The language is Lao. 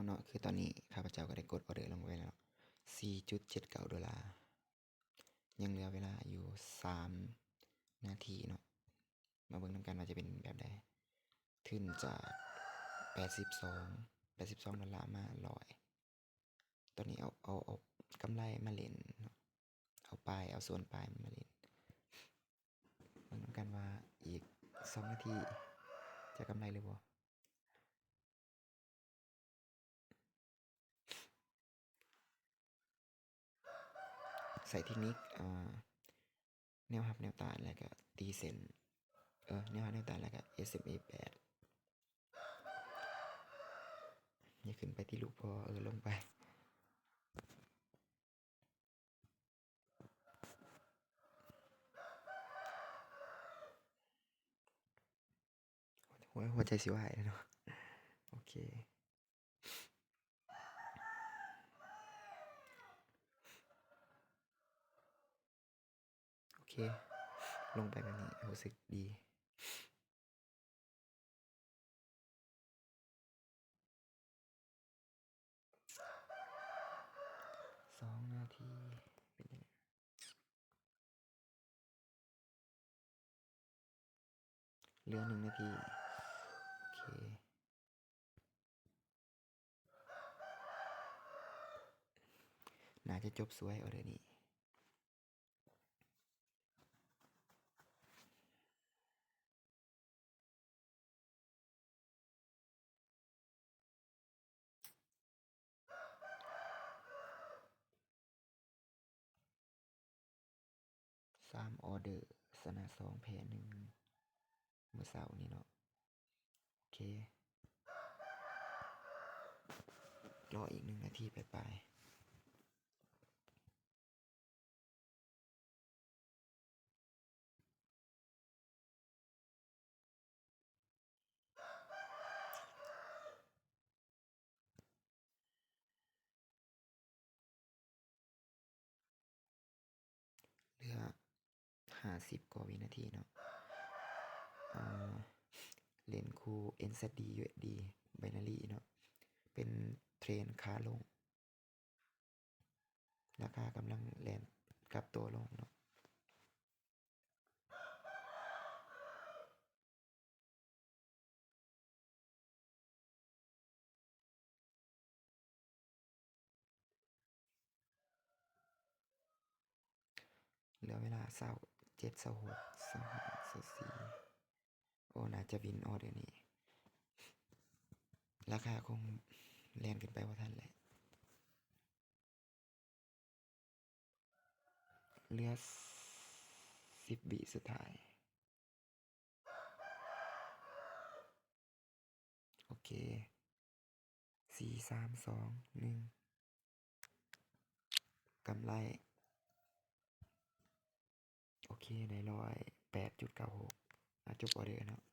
ເນາະ ຄືຕອນນີ້ຂ້າພະເຈົ້າກໍໄດ້ກົດອອເດີລົງໄປແລ້ວເນາະ ສີ່ຈຸດເຈັດເກົ້າໂດລາ. ຍັງເຫຼືອເວລາຢູ່ສາມນາທີເນາະ ມາເບິ່ງນຳກັນວ່າຈະເປັນແບບໃດ. ທຶນຈາກແປດສິບສອງ ແປດສິບສອງໂດລາມາຮ້ອຍ ຕອນນີ້ເອົາ ເອົາ ເອົາກຳໄລມາຫຼິ້ນເນາະ ເອົາປາຍ ເອົາສ່ວນປາຍມາຫຼິ້ນ ເບິ່ງນຳກັນວ່າອີກສອງນາທີຈະກຳໄລຫຼືບໍ່. ໃຊ້ເທັກນິກ ອ່າ ແນວຮັບແນວຕ້ານ ແລ້ວກະຕີເສັ້ນ ເອີ ແນວຮັບແນວຕ້ານ ແລ້ວກະ ເອສເອັມເອ ແປດ ຢ່າຂຶ້ນໄປທີ່ລູກພໍ່ ເອີ ລົງໄປ. ຫົວ ຫົວໃຈຊິວາຍແລ້ວເນາະ. ໂອເຄ ໂອເຄ ລົງໄປແບບນີ້ ຮູ້ສຶກດີ. ສອງນາທີ ເປັນຈັ່ງໃດ? ເຫຼືອໜຶ່ງນາທີ. ໂອເຄ ໜ້າຈະຈົບສວຍອອເດີນີ້. ສາມອອເດີ ຊະນະສອງ ແພ້ໜຶ່ງ ມື້ເຊົ້ານີ້ເນາະ. ໂອເຄ ລໍອີກໜຶ່ງນາທີປາຍໆ. ເຫຼືອຫ້າສິບກວ່າວິນາທີເນາະ. ເອີ ເຫຼັ້ນຄູ່ ເອັນແຊັດດີ ຢູເອັສດີ ໄບນາຣີເນາະ ເປັນເທຣນຂາລົງ. ລາຄາກຳລັງແລ່ນກັບຕົວລົງເນາະ. ເຫຼືອເວລາຊາວເຈັດ ຊາວຫົກ ຊາວຫ້າ ຊາວສີ່. ໂອ້ ໜ້າຈະວິນອອເດີນີ້ ລາຄາຄົງແລ່ນຂຶ້ນໄປບໍ່ທັນແຫຼະ. ເຫຼືອສິບວິສຸດທ້າຍ. ໂອເຄ ສີ່ ສາມ ສອງ ໜຶ່ງ ກຳໄລ. ໂອເຄ ໄດ້ຮ້ອຍແປດຈຸດເກົ້າຫົກ ອາ ຈົບອອເດີເນາະ.